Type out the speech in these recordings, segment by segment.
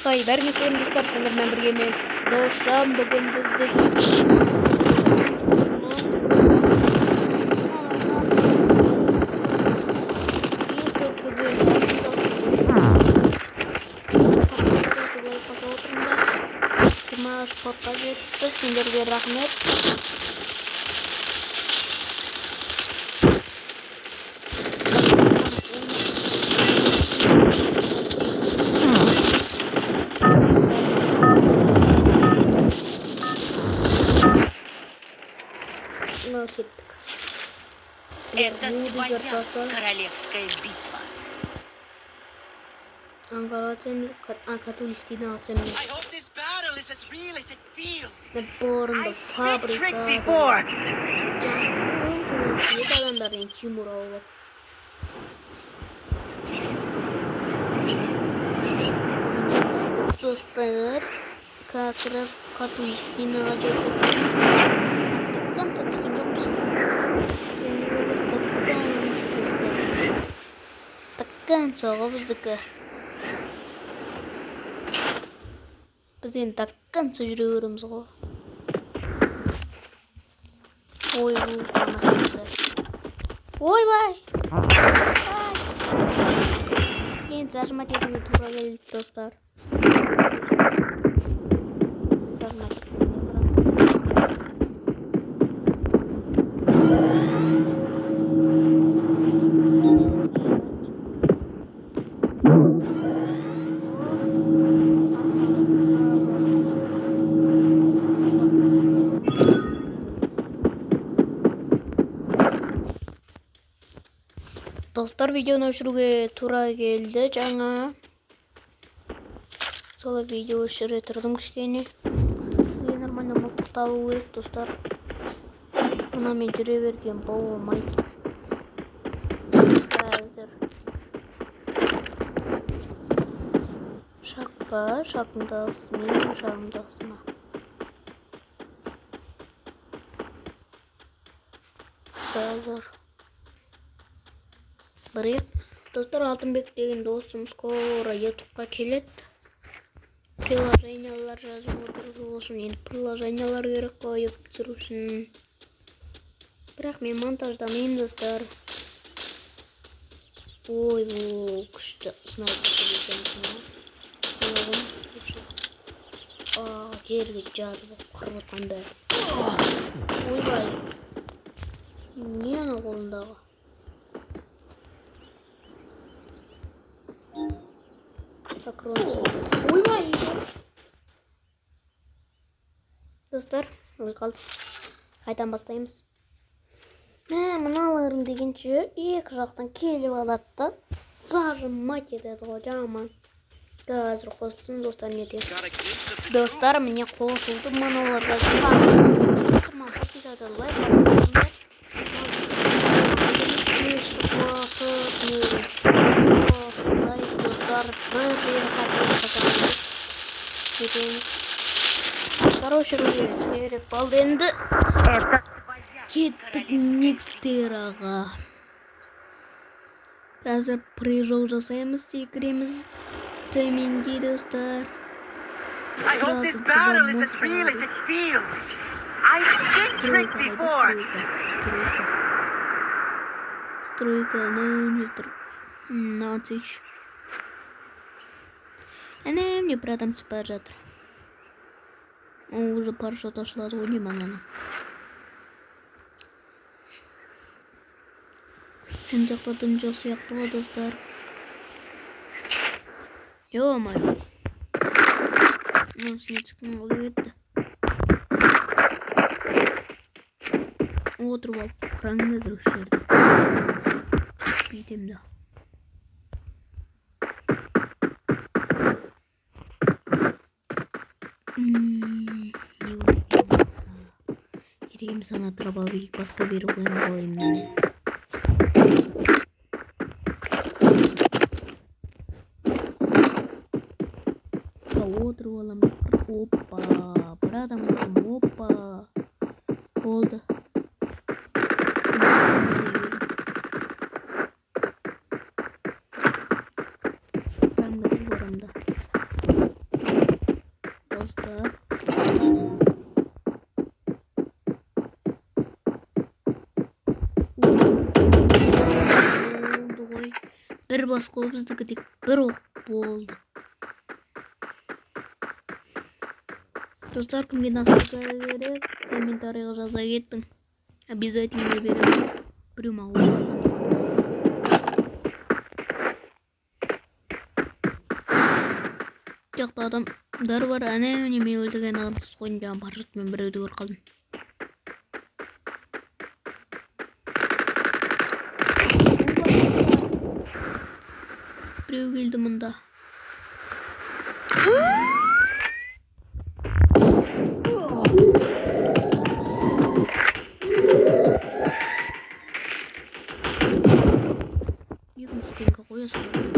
Хай, бәріңе сәлем достар, сендермен бірге мен Досжан. Бүгін бізде Спотқа жетті, сендерге рахмет. Кеттік. Это твоя королевская битва. Аңғара католичтейді атсам. I hope this battle is as real as it feels. Бұрында I've been tricked фабрика. before. Екі адамдардың Тимур алып. Достар, как раз католичтейді жетіп. Тіктен түскен жоқпыз. Достар. Тіккен соғы біздікі. Біз енді до конца жүре береміз ғой. Ой, бұл. Ойбай! Енді зажимать етуге тура келді, достар. Зажимать етуге тура. Достар, видеоны өшіруге тура келді жаңа. Солай видео өшіре тұрдым кішкене. Бізге нормально мылтық табу керек, достар. Мынамен жүре берген болмайды. Қазір. Шақ па? Шақтың дауысы, менің шағым дауысы ма? Қазір. Бірек. Достар, Алтынбек деген досым скоро ютубқа келеді. Приложениялар жазып отыр, сол үшін енді приложениялар керек қой ютуб түсіру үшін. Бірақ мен монтаждамаймын, достар. Ой, бұл күшті снайпер екен. Жерге жатып қырып отқан бәрі. Ойбай. Не ана қолындағы? Ойбай! Достар, өліп қалдық. Қайтадан бастаймыз. Мә, мыналарың дегенше екі жақтан келіп алады да зажимать етеді ғой жаман. Қазір қосылсын, достар, не деймін. Достар, міне қосылды мыналарға. Подписаться, лайк басыңдар. Достар, бір кетеміз. Короче, керек болды енді. Кеттік Некстераға. Қазір прыжок жасаймыз, секіреміз төменге, достар. I hope this battle is as real as it feels. I've been tricked before. Стройка, на 15. Әне, міне бір адам түсіп бара жатыр. Ол уже парашют ашылады ғой деймін ананың. Мына жақта дым жоқ сияқты ғой, достар. Ё-моё. Мына үстіне түскен қалай кетті. Отырып алып қараңдар осы жерде. Бүйтем да. Керек емес ана дробовик, басқа беріп қоямын ғой міне. Отырып аламын. Опа, бір адам көрдім. Опа. Болды. Прям да. бас қой біздікі, тек бір оқ болды. Достар, кімге настройка керек, комментарийға жаза кеттің. Обязательно беремін. Біреу маған жақта адамдар бар. Әне міне мен өлтірген адам түсіп қойдым. Жаңа парашютпен біреуді көріп қалдым. Біреу келді мұнда. Екінші стенка қоя саламын.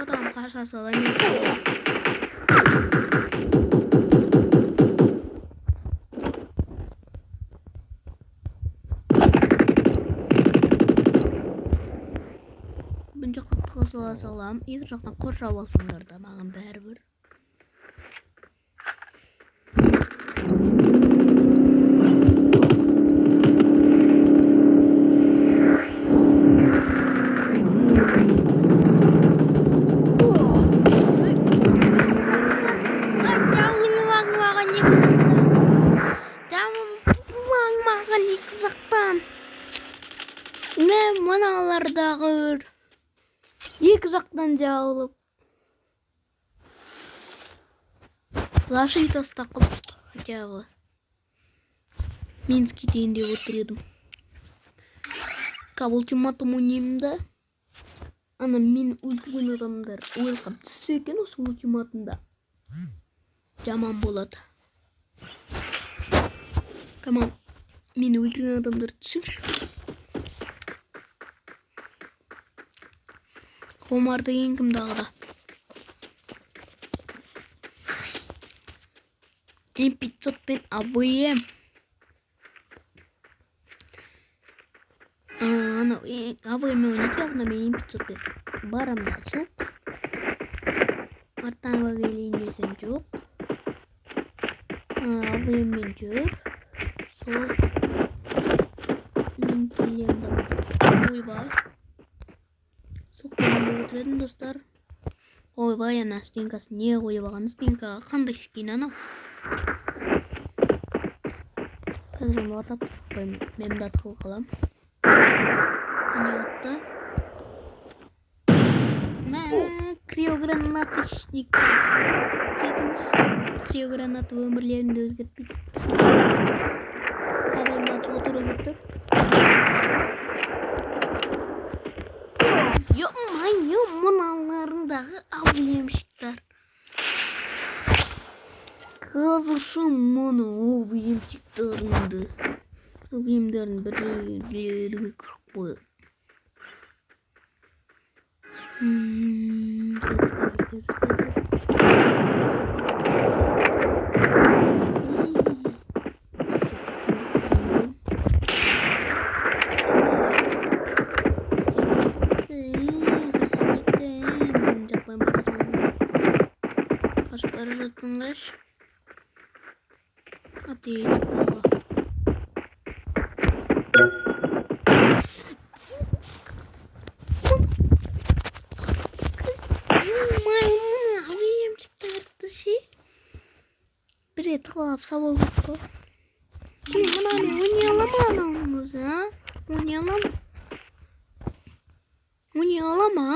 Адам қаша саламын. Бұн жаққа тығыла саламын. Екі жақтан қоршап алсаңдар да маған бәрібір. Мен мыналардағы бір екі жақтан жауылып защита ұстап хотя бы Минск кетейін деп отыр едім. Каб ультиматум ойнаймын да. Ана мен өлтірген адамдар уэлкам түссе екен осы ультиматумда. Жаман болады. Жаман. Мені өлтірген адамдар түсіңші. Омар деген кім дағы да? М500 пен АВМ. Ана АВМ ойнайды, явно мен М500 пен. Барам да сол. Артанға келейін десем жоқ. АВМ мен жүр. Сол. Мен келемін да. Ойбай. Соқпен отырдым, достар. Ойбай, ана стенкасы не қойып алған? Стенкаға қандай скин анау? Қазір оны атап қоямын. Мен де атқылы қаламын. Ане атты. Мә, криогранаточник. Криогранат өмірлерімді өзгертпейді. Адамды атуға тура келіп тұр. Ё-моё, мыналарындағы объемщиктар. Қазірші мұны объемщиктарыңды. Объемдарын бір жерге кіріп қойып. Қашып бара жатқанғаш. Аптечкаға. Бір рет тығылып сабау керек қой. Мынаны ойнай ала ма ананың өзі, а? Ойнай ала ма? Ойнай ала ма?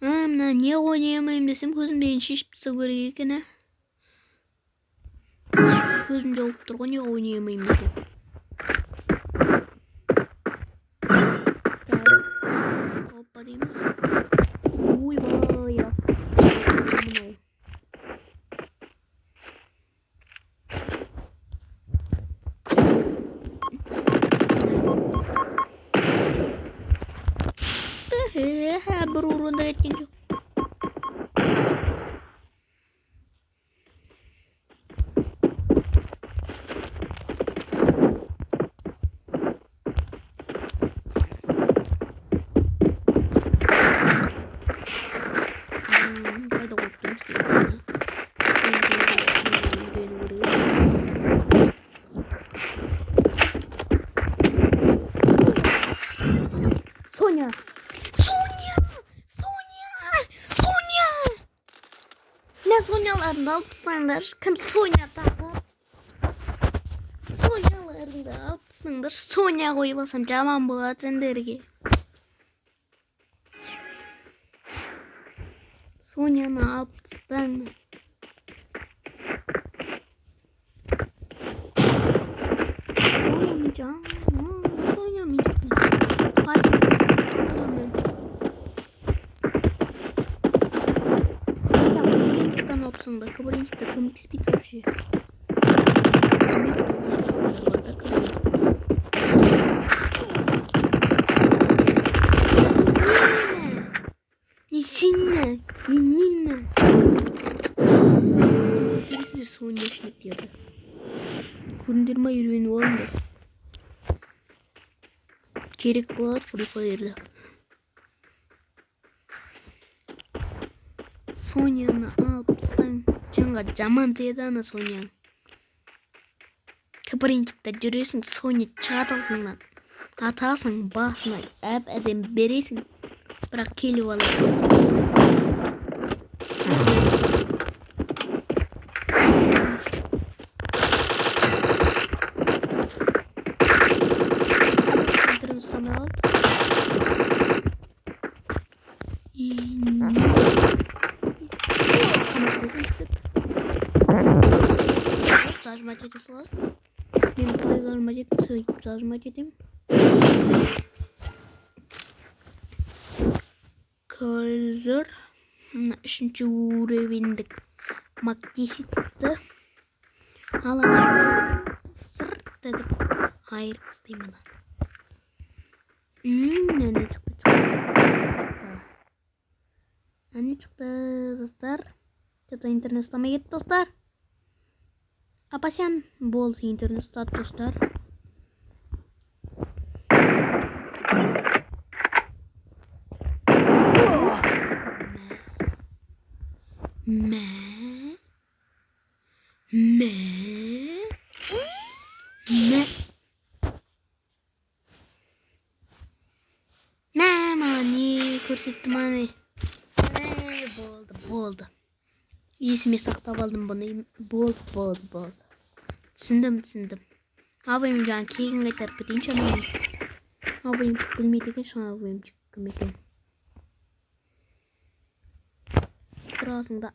Мына не ойнай алмаймын десем, көзім деген шешіп тастау керек екен, ә? Көзім жауып тұр ғой, не ойнай алмаймын десем. Так, опа дейміз. Ойбай, мынау. Бір урында кеткен жоқ. Қайда қойып тұрмыз дейді. Соня! Соня! Соня! Соня! Мә, Соняларыңды алып тастаңдар. Кім Соня тағады? Соняларыңды алып тастаңдар. Соня қойып алсам жаман болады сендерге. Соняны алып тастаңдар. Соня мен алыпсыңдар. Кабаринчиктер көмектеспейді вообще. Не сильно, не сильно. Соняшниктерді. Көрдіңдер ма, үйреніп алыңдар. Керек болады Free Fire'да. Соняны алып тастаң. Жанға жаман тиеді ана Соняң. Кабаринчикте жүресің, Соня шығады алдыңнан. Атасың басына әп-әдемі бересің, бірақ келіп алады. Интернет ұстамай қалды. Зажимать ете саласың. Мен қалай зажимать еттім, сөйтіп зажимать етемін. Қазір мына үшінші уровеньдік Мак 10-ті аламын. Сырт деп айырып тастаймын. Әне шықты, шықты, шықты. Әне шықты, достар. Что-то интернет ұстамай кетті, достар. Апасян болды, интернет ұстады, достар. Мә. Мә. Мә. Мә, маған не көрсетті маған? Болды, болды. Есіме сақтап алдым бұны. Болды, болды, болды. Түсіндім, түсіндім. Абайым жаңа кегін қайтарып кетейінші анау. Абайым білмейді екен, жаңа абайым кім екен. Тұрасың да.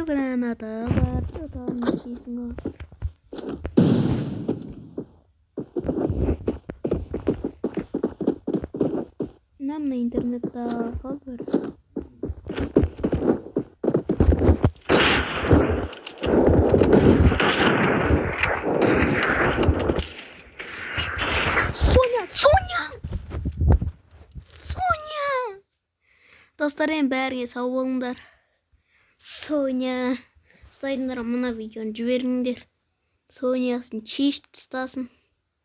Граната бар, что там написано? Нам на интернет хабар. Соня, Соня! Соня! Достар, бәріңе сау болыңдар. Соня. Ұстайдыңдар, мына видеоны жіберіңдер. Сонясын шешіп тастасын.